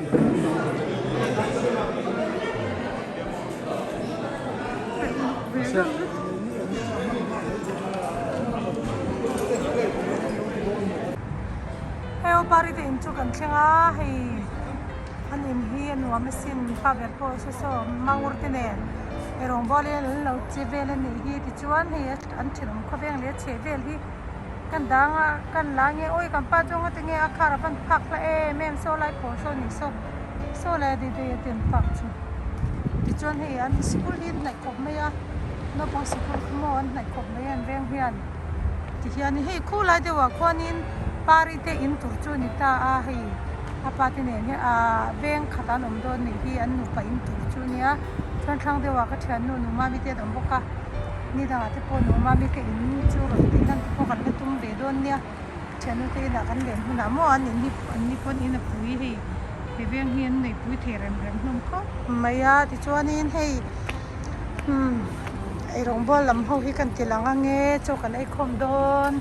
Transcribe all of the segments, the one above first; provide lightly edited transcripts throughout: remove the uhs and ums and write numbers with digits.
Hei aw pari te in chu kan thleng a hei an in hi a nuam asin pa ber pawh saw saw mangur te nen ei rawngbawl in an lo che vel a nih hi tichuan hei an thenawm khawveng leh a chheh vel hi kan dang a kan la nge awi kan pa chu ngawt enge a car a van phak hla em em saw lai pawh saw ni saw saw leh dei dei a ten phak chu tichuan hei an sikul hi an hnaih khawp mai a naupang sikul kha maw an hnaih khawp mai a an veng hian tihian hei khulai deuh ah khuanin pari te in tur chu a ni ta a hei a pa te nen hian ahh veng khat an awm dawn nih hi an nupa in tur chu a nia chuan thlang deuh ah ka thiannu nu mami te an awm bawk a. Ni dangah te pawh nu mami te in chu rawn tih lan te pawh kan la tum ve dawn nia thiannu te inah kan len hunah maw an in hi an ni pawn in a pui hei he veng hi an nei pui thei rem rem hlawm khawp mai a tichuanin hei umm eirawngbawl lam ho hi kan ti lang ange chaw kan ei khawm dawn.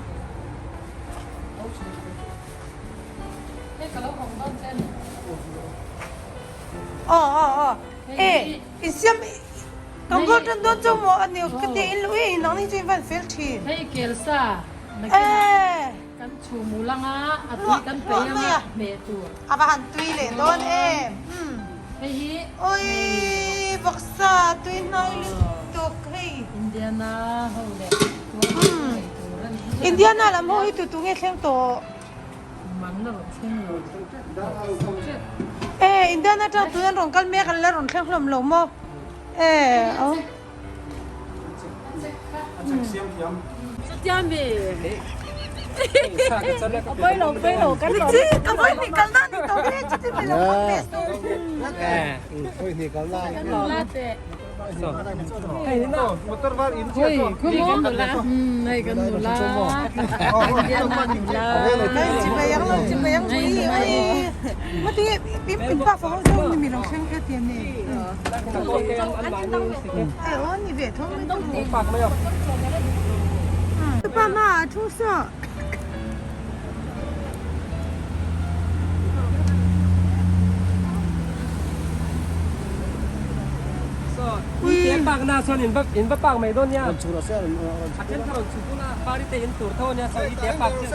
Aw aw aw e insiam. Kan goal tan dawn chu maw a ni ka ti in lui in ang ni chu in van fel thin. Hei kelsa nakinah kan chhum ul anga a tui kan pei anga hmeh tur. A va han tui leh dawn em. Hei hi. Oi vawksa tui hnai lutuk hei. Indiana ho leh tual ei tur a ni. Indiana lam ho hi tu tu nge thleng tawh. Man la rawn thleng lo. E Indiana tang tun an rawn kal mek an la rawn thleng hlawm lo maw? E aw. Chutia mi. Poi lo poi lo kan lo. Chi ka voi ni kal na ni to ve chuti mi lo phot ve su. Voi ni kal na. Kan lo la te. Hoi, hei kan nula. Pakna chuan in va in va pak mai dawn nia a then kha rawn chhuk ula pari te in tur tho ania saw i te pak chiah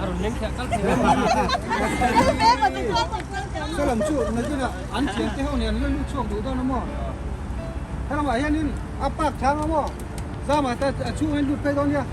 a rawn leng thei a kal thei reng Salam chu nakin ah an thian te ho nen an lu chhuak duh dawn a maw helamah hianin a pak chang a maw zama te a chhung hian lut phei dawn nia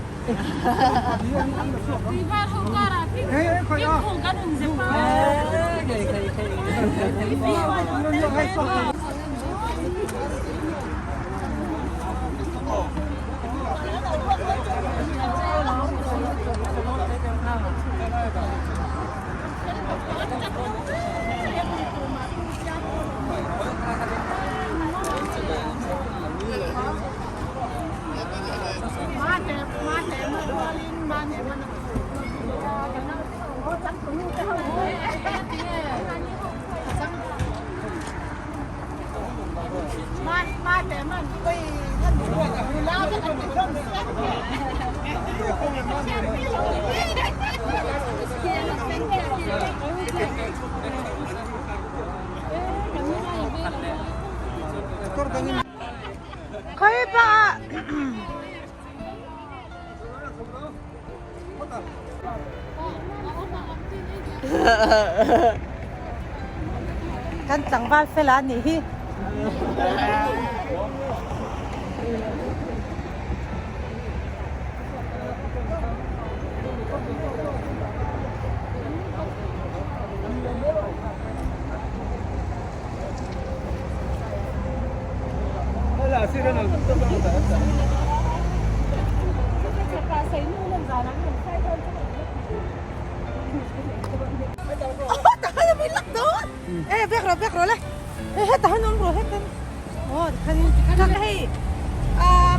Khawi pa ah. Kan tlangval fel a nih hi.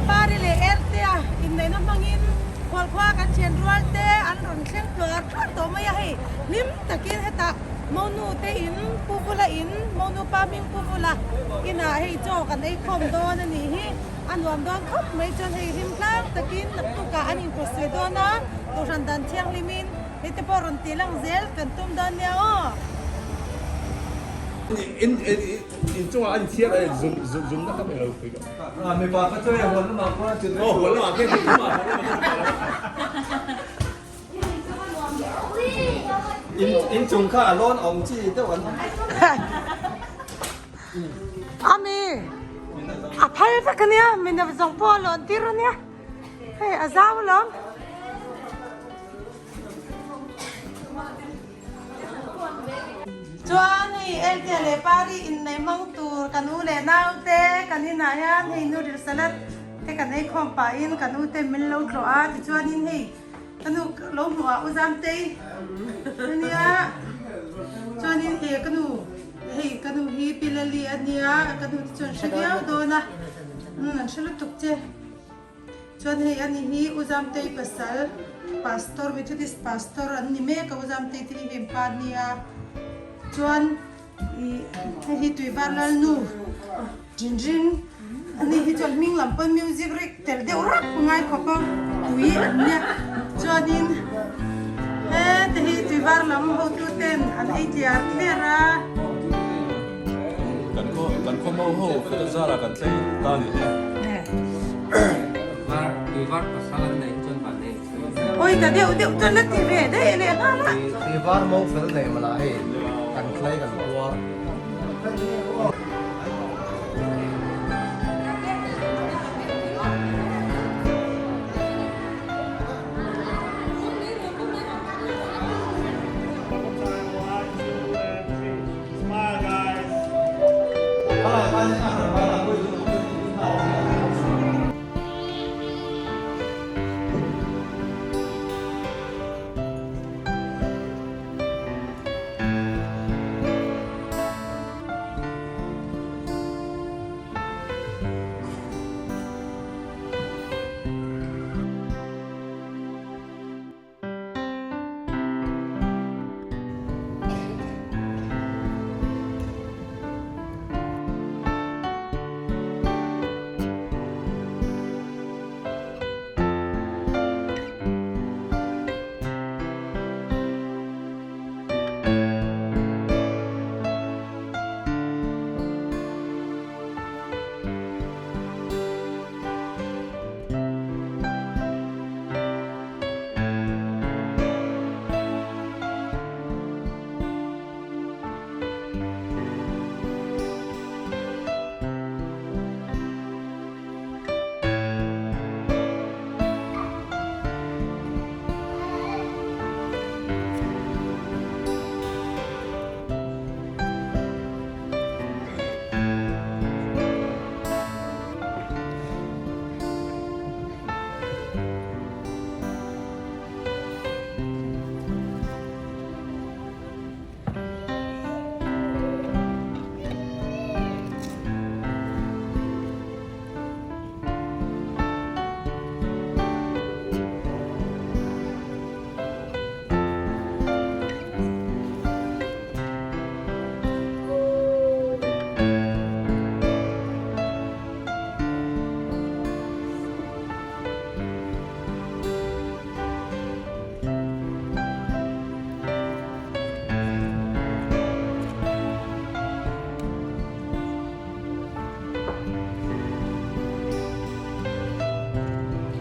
Pari leh Ertea inneihna hmangin khualkhua kan thian rual te an rawn thleng tluar tluar tawh mai a hei hlim takin hetah Monu te in Pu Vula in Monu pa hming Pu Vula inah hei chaw kan ei khawm dawn a nih hi a nuam dawn khawp mai chuan hei hlim tlang takin naktukah an inkhawsui dawn a Kohhran dan thianghlimin hei te pawh rawn tih lang zel kan tum dawn nia aw. In in chungah an thiar e zum zum zum na kam elo pui ka. A mipa kha chu e huan lamah khuan a chin Oh huan lamah khian huan lamah huan lamah. In in chung kha a lawn awm chi deuh an awm. Ami a phal vek ania mina zawng pawh a lawn tir ania hei a zau alawm. Chuan hei Eltia leh Pari inneih hmang tur kan u leh naute kan inah hian hei noodle salad te kan ei khawm pahin kan u te min lo tlawh a tichuanin hei ka nu lo hmuh ah u Zamtei ania chuanin he ka nu hei ka nu hi Pi Lali ania ka nu te chuan hre viau dawn a an hre lutuk che. Chuan hei ani hi U Zamtei pasal Pastor Methodist Pastor an ni mek a U Zamtei te hi hei pa ania chuan ih hei hi Tuivar Lalnu Rinrin ani hi chuan hming lam pawn music rik tel deuh rap ngai khawp a pui an nia chuanin hete hi Tuivar lam hotu ten an ei tliar tliar a. Kan khaw kan khaw mau ho fela zara kan thleng ta ni e. Var tui var pasal an nei chuan van nei thui. Oi ta deuh deuh chuan la ti ve daih leh nghal a. Tui var mau fel nei mala hei kan thlai kan puar.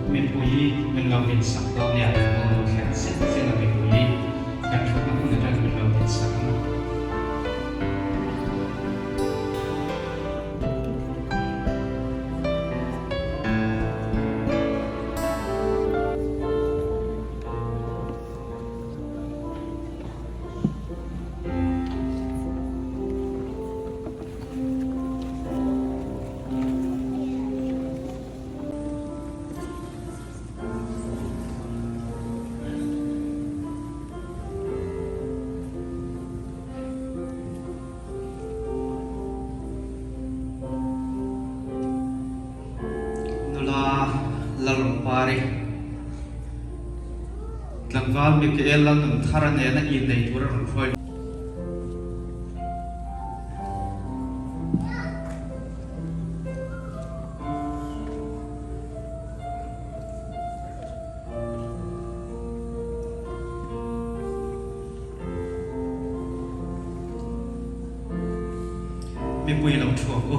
Mipui min lo din sak dawn nia, lo lo thlen zet zet a mipui kan thutna hmun atang min lo din sak ang a. Nula Lalrumpari, Tlangval Mikael Lalnunthara nena innei tur a rawn hruai. Mipui lo thu ang u.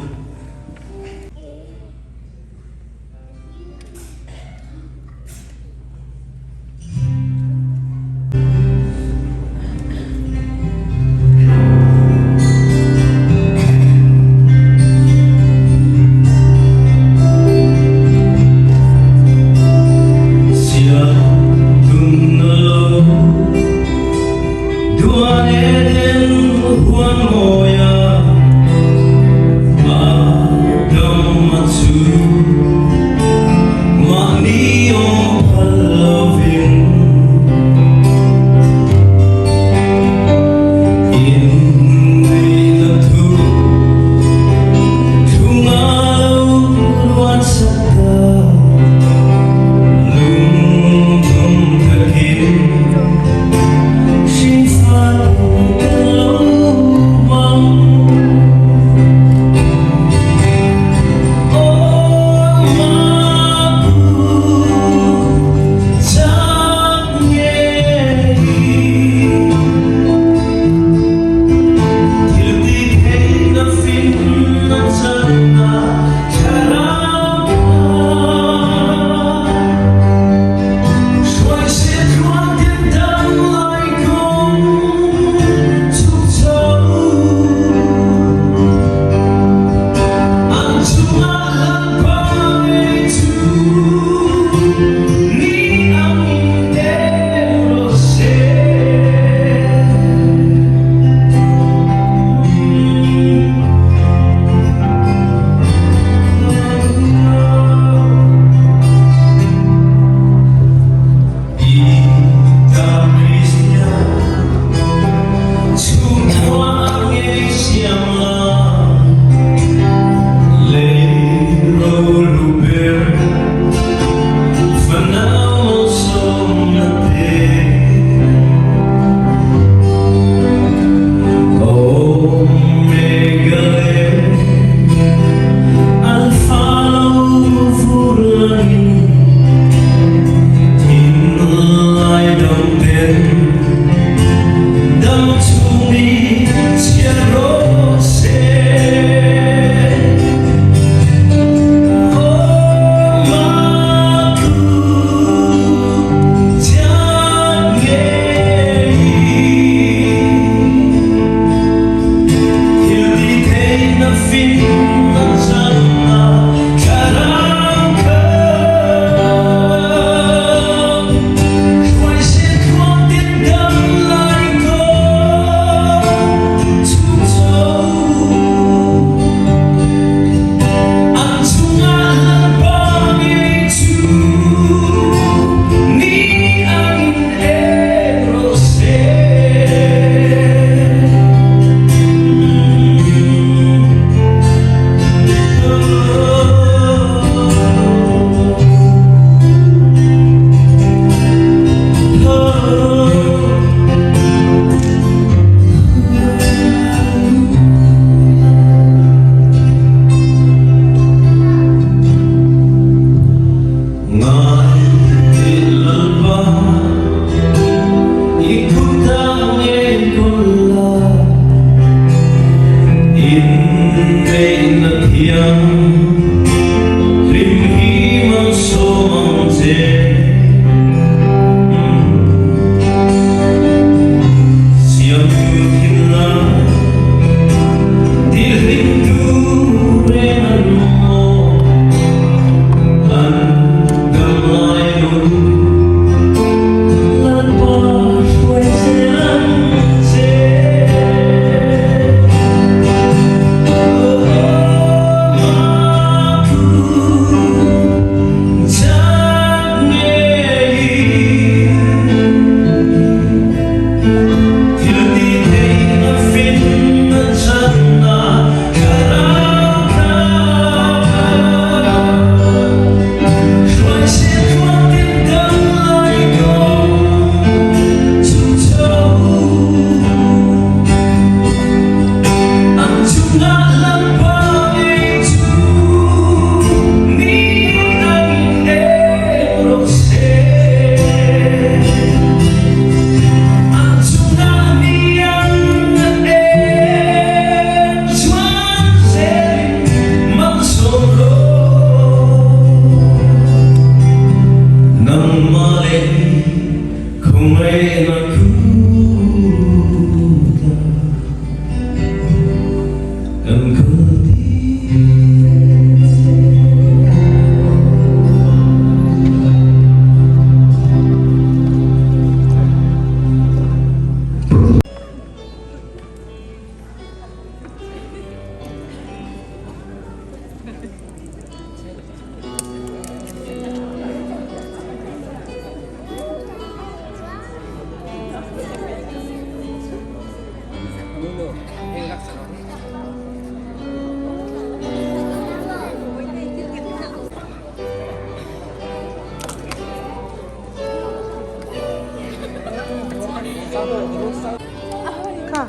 Kha.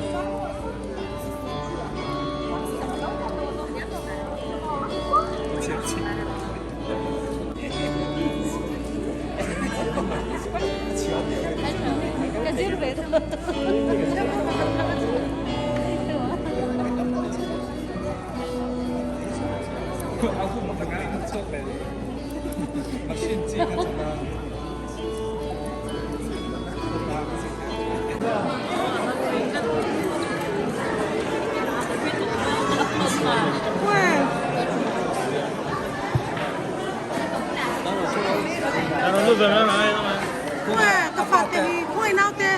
Ka fate hi khawi naute.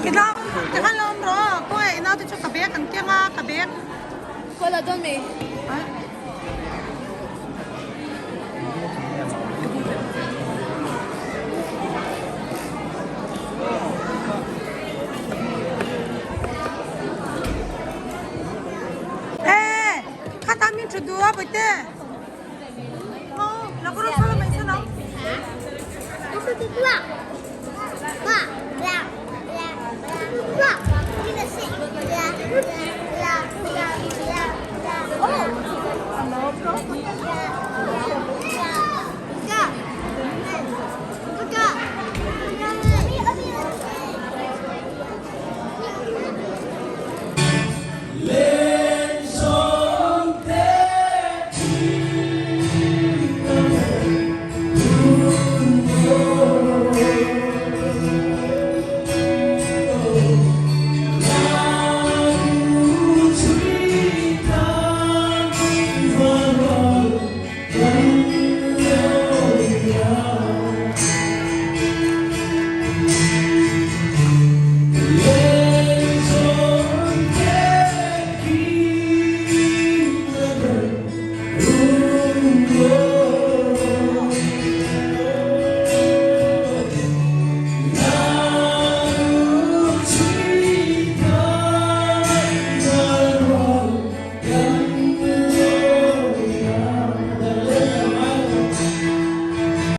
Inau te khan lo awm rawh khawi inau te chu ka bag an keng a ka bag. Ê, kha ta min thut duh a bawihte. Aw, la kawr saw la mai sawn ang.